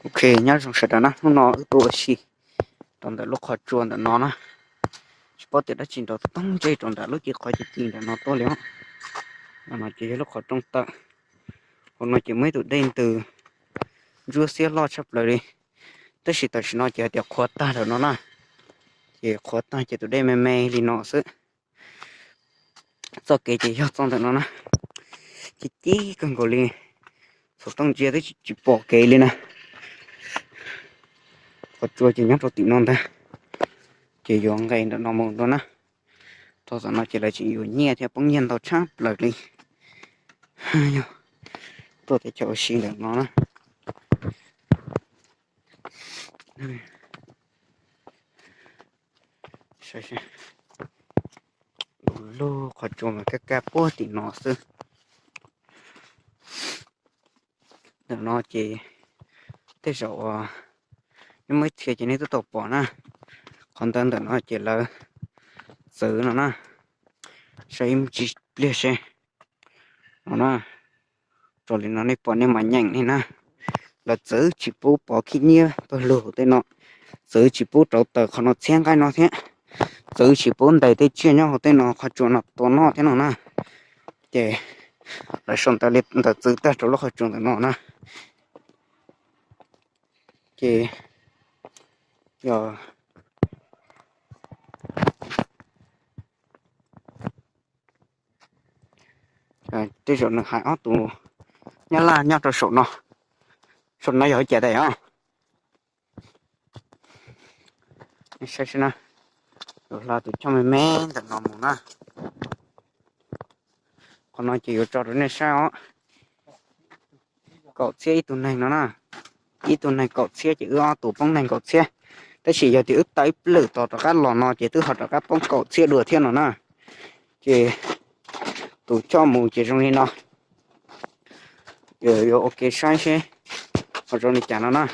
Ok, nyob zoo sawv daws na, hnub no wb tuaj ua si rau ntawm lub qhov tsua ntawm no na. Tsis paub tias dab tsi nrov toog ntsej rau ntawm lub ci qhov ci ci ntawm no tuaj li os. No ces yog lub qhov rooj tawm. Hauv no ces muaj ib tug dej ntws ntsuab xiab loj tshaj plaws li, tab sis tam sim no ces hais tias qhuav tag lawm no na. Ces qhuav tag ces tus dej me me li no xwb. Txoj kev ces yog txoj ntawm no na, ci ci kawg nkaus li, xov tooj ntsia twb tsis pom kev li na. Qhov tsua ces nyob rau tim no ntag, ces yuav nqes ntawm no mus no na. Txog tom no ces lawv tseem yuav nyiaj thiab poob nyiaj ntau tshaj plaws li. Yog tuaj teb chaws ua si ntawm no na. Lub qhov tsua mas kaj kaj puag tim no xwb. Ntawm no ces tej zaum uas nej muaj ib txhia ces nej twb tau pom na. Qhov ntawd ntawm no ces lawv txwv no na. Saib ib ntsis pliag seb. No na, raws li no nej pom nej mam nyeem li na. Lawv txwv tsis pub pov khib nyiab pawg lug hauv tej no, txwv tsis pub rauv taws qhov no txhiab nqaij no thiab, txwv tsis pub ntes tej tsiaj nyob hauv tej no qhov tsua no tua noj thiab no na. Ces lawv sau ntawv li ntawd txwv tag rau lub qhov tsua ntawm no na. Ces yog tej zaum nws hais ob tug Nyab Laj nyob rau saum no, saum no yog ua cas tais os? Saib seb na, yuav hla tus choj me me ntawm no mus na. Qhov no ces yuav tso rau nej saib os. Kaum txhiab ib tug neeg no na, ib tug neeg kaum txhiab ces wb ob tug poob nees nkaum txhiab. Tab sis yog tias wb tau ib plwm tos rov qab los no ces twb ho rov qab poob kaum txhiab dua thiab no na. Ces tus choj mus ces zoo li no. Yuav ua ke saib seb ho zoo li cas no na.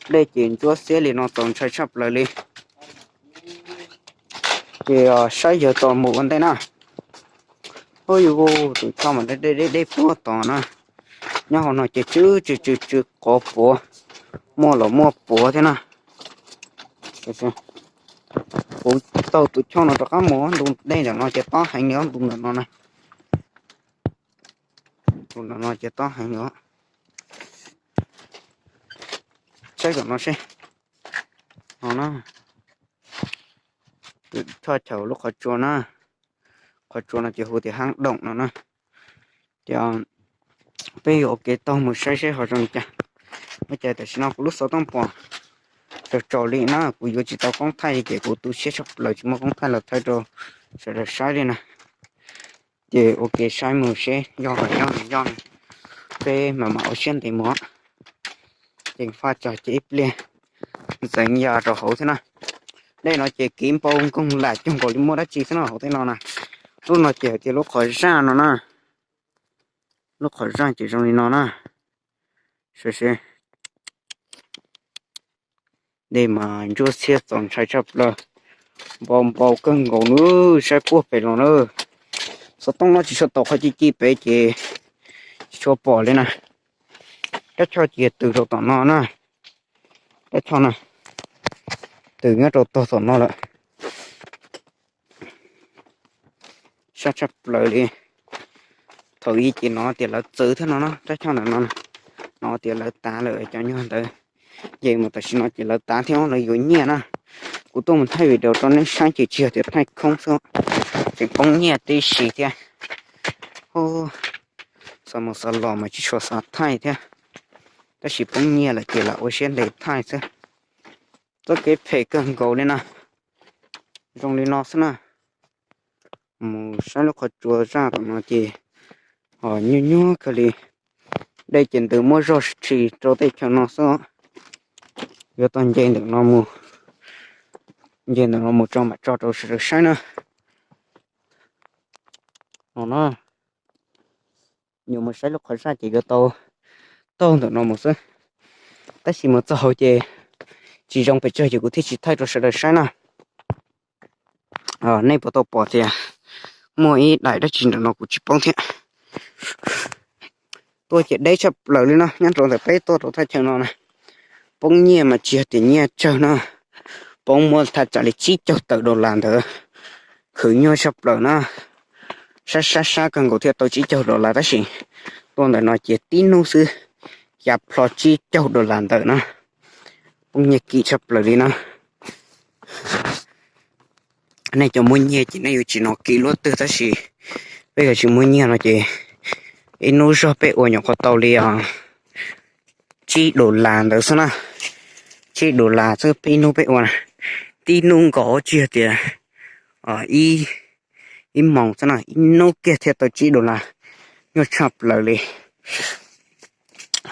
Dej ces ntsuab xiab li no txaus ntshai tshaj plaws li. Ces saib yawg tos mus ua ntej na. Ub, yus tus choj mas deb deb deb puag tod na. Nyob hauv no ces tsw tsw tsw tsw quav puav, muaj los muaj puav thiab na. Kuv taug tus choj no rov qab mus, ntu dej ntawm no ces tob heev li, ntu ntawm no na. Ntu ntawm no ces tob heev li. Saib tom no seb. No na, tus choj chaws lub qhov tsua na, qhov tsua no ces hu tias Hab Doom no na. Ces peb yuav ua ke taug mus saib seb ho zoo li cas. Ua cas tam sim no kuv lub xov tooj pom tsaus tsaus li na, kuv yuav tsis tau koob thaij li ces kuv tu siab tshaj plaws tsis muaj koob thaij los thaij rau sawv daws saib li na. Ces ua ke saib mus seb yog los yog los yog, peb mam mam ua siab ntev mus. Ces faj tso ces ib pliag ntxeev ya rau hauv thiab na. Dej no ces kiv npau nkoog lam cuag nkaus li muaj dab tsi thiab no hauv tej no na. Lub no ces hais tias lub qhov zaj no na. Lub qhov zaj ces zoo li no na. Saib seb. Dej mas ntsuab xiab txaus ntshai tshaj plaws, npau npau kawg nkaus na, saib puag pem los na. Xov tooj no tsis tshua tau qhov ci ci pem ces tsis tshua pom li na. Rab choj ces tws rau tom no na, rab choj na, tws nyob rau tog tom no lawm. Sab tshaj plaws li. Thaum ub ces no tias lawv txwv thiab no na, rab choj ntawm no, no tias lawv tav lawm cov nyuag ntawd. Ces mus tam sim no ces lawv tav thiab lawv yuav nyiaj na. Kuv tuaj mus thaij video rau nej saib ces tsis yog tias thaij khoob xwb, tseem poob nyiaj tib si thiab. Xav mus xav los mas tsis tshua xav thaij thiab, tab sis poob nyiaj lawm ces lam ua siab ntev thaij xwb. Txoj kev phem kawg nkaus li na. Zoo li no xwb na. Mus saib lub qhov tsua zaj tom no ces ho nyuaj nyuaj kawg li. Dej ces ntws muab zog tshis rau tej chaw no xwb. Yuav tau nce ntawm no mus, nce ntawm no mus tso mam tso rau sawv daws saib na. No na, yuav mus saib lub qhov zaj ces yuav tau taug ntawm no mus xwb. Tab sis mus txog hauv ces tsis zoo pes tsawg ces kuv thiaj tsis thaij rau sawv daws saib na. Nej puas tau pom tias muaj ib daim dab tsi ntawm no kuv tsis paub thiab. Tuaj ces deb tshaj plaws li no, nyob rau ntawm peb tuaj rau thaj chaw no na. poob nyiaj mas tsis yog tias nyiaj tsawg no, poob muaj thaj tsam li tsib caug tawm dollar ntawd, khwv nyuaj tshaj plaws na. Sab sab sab kawg nkaus thiaj tau tsib caug dollar tab sis tuaj ntawm no ces tib hnub xwb ya plho tsib caug dollar ntawm na. Poob nyiaj kim tshaj plaws li na. Nej cov muaj nyiaj ces nej yuav tsis hnov kim luaj twg tab sis peb cov tsis muaj nyiaj no ces ib hnub zog peb ua nyuam qhuav tau li tsib dollar ntawd xwb na. Tsib dollar xwb peb ib hnub peb ua na. Tib hnub nkaus tsis yog tias ib moos xwb na, ib hnub kiag thiaj tau tsib dollar, nyuaj tshaj plaws li.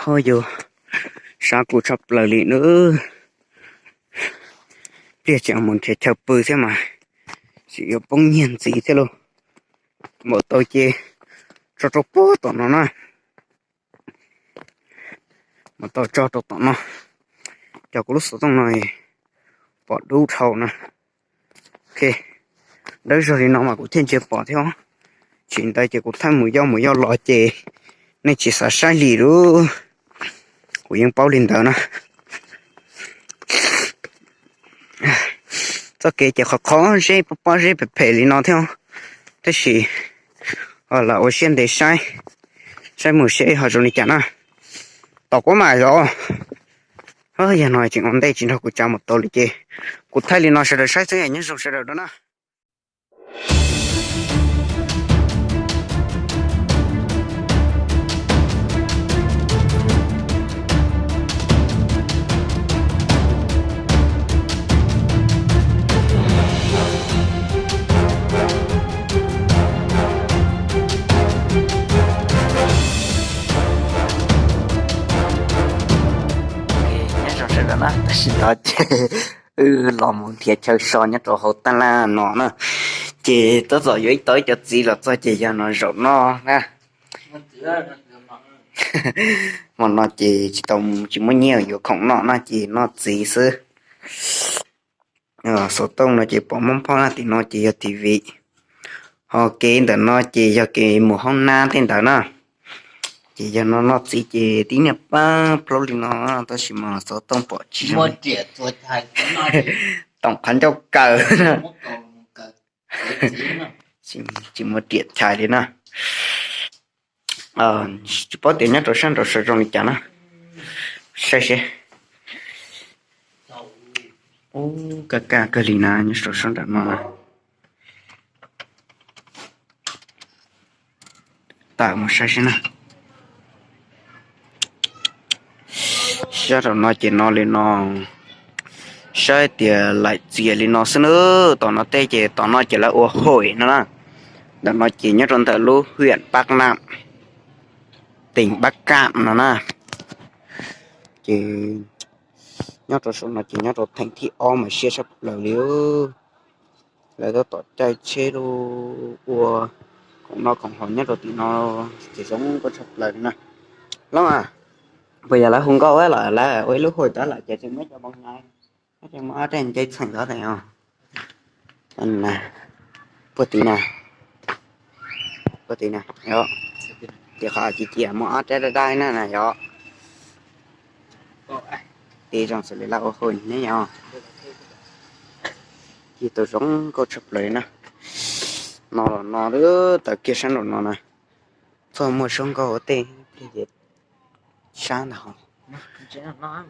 Ho yus sab kuv tshaj plaws li na. Pliag tseem mus nrhiav chaw pw thiab mas tseem yuav poob nyiaj ntxiv thiab lauj. Npaum tau ces tso rau puag tom no na. Npaum tau tso rau tom no. Cov kuv lub xov tooj no pom dub dhau na. Ok, dawb zog li no mas kuv thiaj ntsia pom thiab. Tsis ntawd ces kuv thaij mus yoj mus yoj los ces nej tsis xav saib li lub. Kuv yeej paub li ntawd na. Txoj kev ces qhov qhov zeb pob pob zeb phem phem li no thiab, tab sis lam ua siab ntev saib, saib mus seb ho zoo li cas na. Tom kuv mam los. Yog no tseem ua ntej tsis nrog kuv tsav mus tau li ces kuv thaij li no sawv daws saib xwb, nyob zoo sawv daws na. Nyob zoo sawv daws na, tam sim no ces wb los mus nrhiav chaw so nyob rau hauv taj laj no na, ces tab tom yuav ib tau ib cov txiv los txog ces yog no zaum no na. Hmo no ces tsis tau, tsis muaj nyiaj yuav khoom noj no ces noj txiv xwb. Xov tooj no ces pom mob phob na, tim no ces yog T V, ho kev ntawm no ces yog kev mus hoob nab tej ntawd na. Ces yog no noj txiv ces tib niag pab plaub li no, tab sis mas xov tooj pom tsis zoo. Toom qhov ncauj kaws, tsis muaj riam chais li na. Tsis paub tias nyob rau sab nraum sawv zoo li cas na, saib seb. Ub, kaj kaj kawg li na, nyob rau sab nram no na. Tawm mus saib seb na. Sab nraum no ces no li no, saib tias laim txias li no xwb na. Tom no tej ces tom no ces lawv ua hauj no na. Ntawm no ces nyob rau ntawm lub huyện Bắc Nậm, tỉnh Bắc Kạn no na. Ces nyob rau saum no ces nyob rau theem thib ob mas siab tshaj plaws li. Lawv tab tom caij tsheb los ua khoom noj khoom haus nyob rau tim no ces zoo nkauj tshaj plaws li na. Lov, puas yog lawv hu nkauj los lawv ua ib lub hauj tas lawm ces tseem muab cov npoo hnyav, tseem muab ob rab ncej txheem tod tas. Puag tim na, puag tim na, yog tias qhov ci cia muaj ob rab daj daj na na yog. Tib zoo xws li lawv ua hauj ne yog. Ci tau zoo nkauj tshaj plaws li na. No los no, taws kiag sab nraum no na. Txoj muaj zoo nkauj ua tej, sab ntag.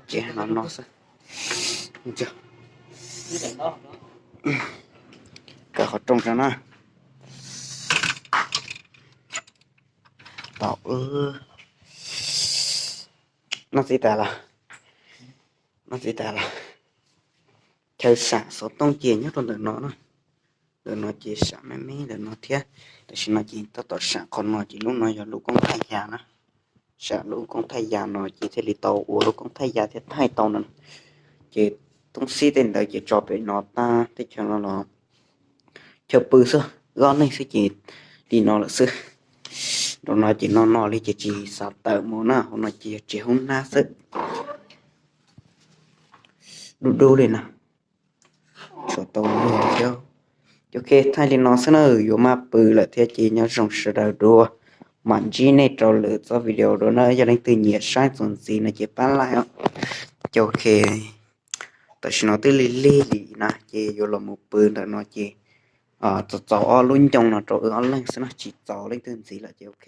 Tsis no no xwb. Kaw qhov rooj tso na. Tau, noj txiv tas los, noj txiv tas los. Chaw sam xov tooj ces nyob rau ntawm no na. Ntawm no ces sam me me ntawm no thiab. Tam sim no ces tab tom sam qhov no ces lub no yog lub koob thaj ya na. Sam lub koob thaj ya no ces thiaj li tau ua lub koob thaj ya thiab thaij tau no. Ces toob xib tej ntawd ces tso pem no tag, teb chaws no los chaw pw xwb, zos neeg xwb ces li no lawm xwb. Nraum no ces no no li ces tsis xav tawm mus na, hauv no ces yog tsev hoob nab xwb. Dub dub li na. Tsuas tau luag thiab. Ok, thaij li no xwb na, yuav maj pw lawm thiab ces nyob zoo sawv daws dua. Mam ntsib nej rau lwm txoj video dua na, yog leej twg nyiam saib txuas ntxiv no ces pab like os. Ces ok, tam sim no twb lig lig li na ces yuav los mus pw ntawm no ces txaus txaus ob lub ncoo no rau wb ob leeg xwb no, tsis txaus leej twg ntxiv lawm ces ok.